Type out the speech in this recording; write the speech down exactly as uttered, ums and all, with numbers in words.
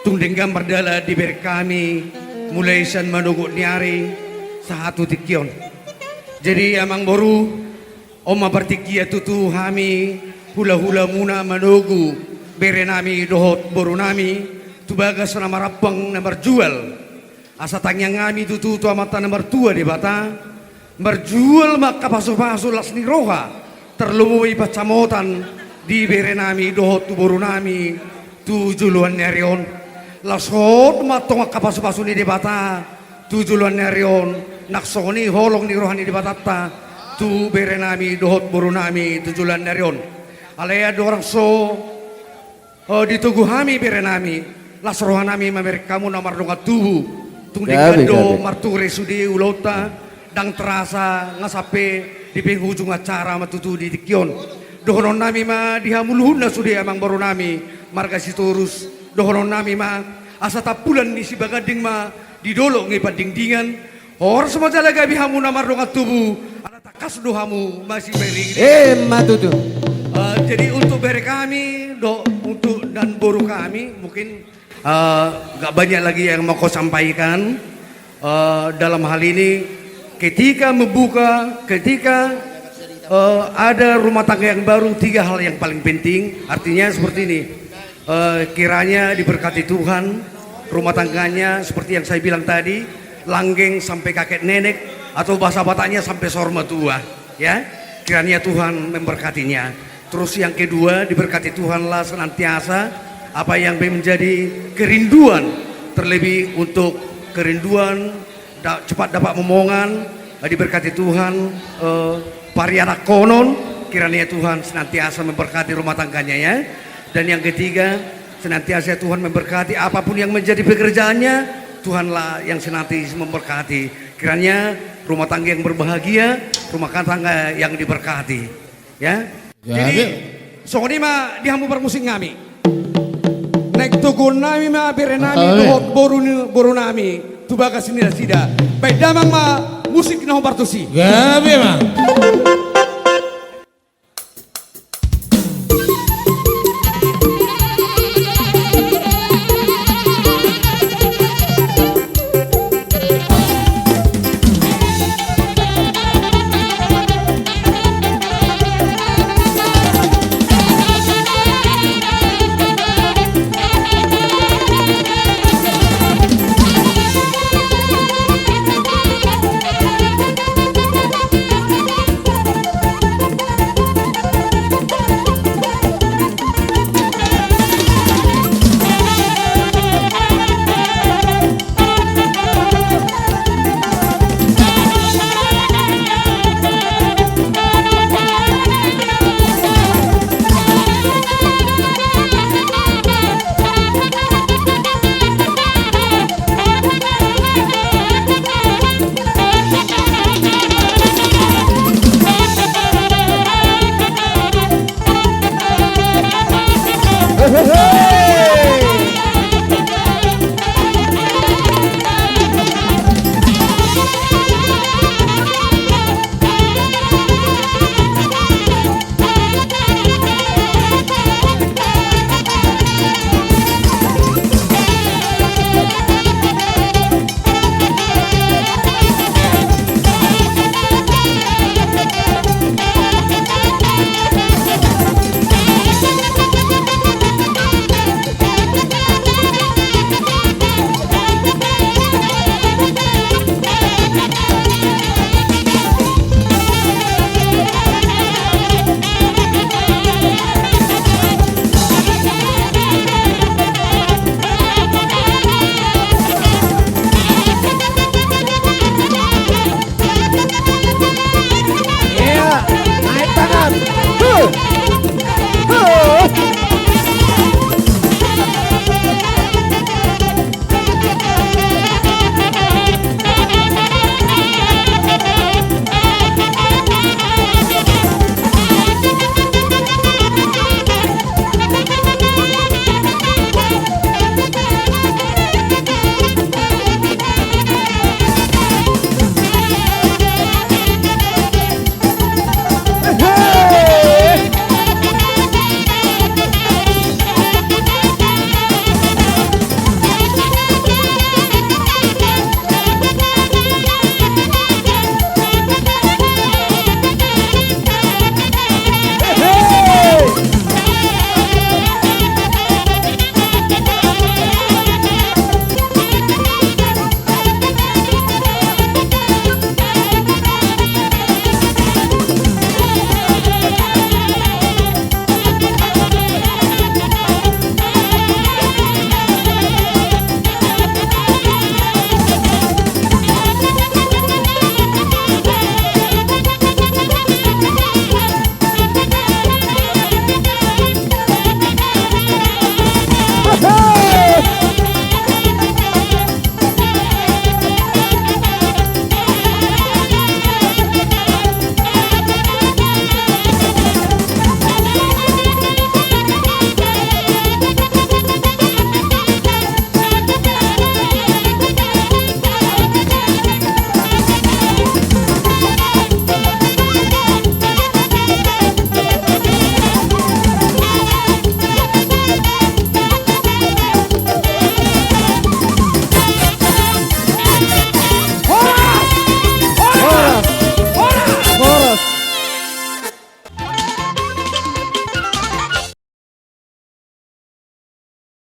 Tung denggan mardalan di bereng hami, mulai sian manogot ni ari sahat tu tingki on. Jadi amang boru, on ma partingkian tutu hami hulahulamuna manogu berenami dohot borunami tu bagas na marampang na marjual. Asa tangiangnami tutu tu Amanta na martua Debata, marjual ma angka pasupasu las ni roha, tarlumobi pansamotan di berenami dohot tu borunami tu joloan ni ari on. Laos hot ma antong angka pasupasu ni Debata tu joloan ni ari on, nang songon i holong ni roha ni Debatanta tu berenami dohot borunami tu joloan ni ari on. Alai andorang so Eh, ditogu hami berenami, las rohanami mamereng hamu na mardongan tubu. Tung denggan do marture sude ulaonta, ndang terasa nga sampe di penghujung acara ma tutu di tingki on. Dohononnami ma di hamu luhutna sude amang borunami marga Sitorus. Dohononnami ma asa tampulan ni Sibaganding ma di dolok ni Pandingdingan. Horas ma jala gabe hamu na mardongan tubu, ala tangkas do hamu masipairing. Emma tutu. Eh, jadi untuk bere kami, do, untuk dan boru kami, mungkin eh, nggak banyak lagi yang mau kau sampaikan. Eh, dalam hal ini, ketika membuka, ketika eh, ada rumah tangga yang baru, tiga hal yang paling penting. Artinya seperti ini. Eh, kiranya diberkati Tuhan rumah tangganya seperti yang saya bilang tadi, langgeng sampai kakek nenek, atau bahasa Bataknya sampai saur matua, ya. Kiranya Tuhan memberkatinya. Terus yang kedua, diberkati Tuhanlah senantiasa apa yang menjadi kerinduan, terlebih untuk kerinduan da-, cepat dapat momongan, eh, diberkati Tuhan, eh, parianakhonon, kiranya Tuhan senantiasa memberkati rumah tangganya, ya. Dan yang ketiga, senantiasa Tuhan memberkati apapun yang menjadi pekerjaannya, Tuhanlah yang senantiasa memberkati. Kiranya rumah tangga yang berbahagia, rumah tangga yang diberkati. Ya. Jadi, songon i ma di hamu parmusik nami. Naeng toguonnami ma berenami dohot boru ni, borunami tu bagas ni nasida. Baen damang ma musik na hombar tusi. Gabe ma.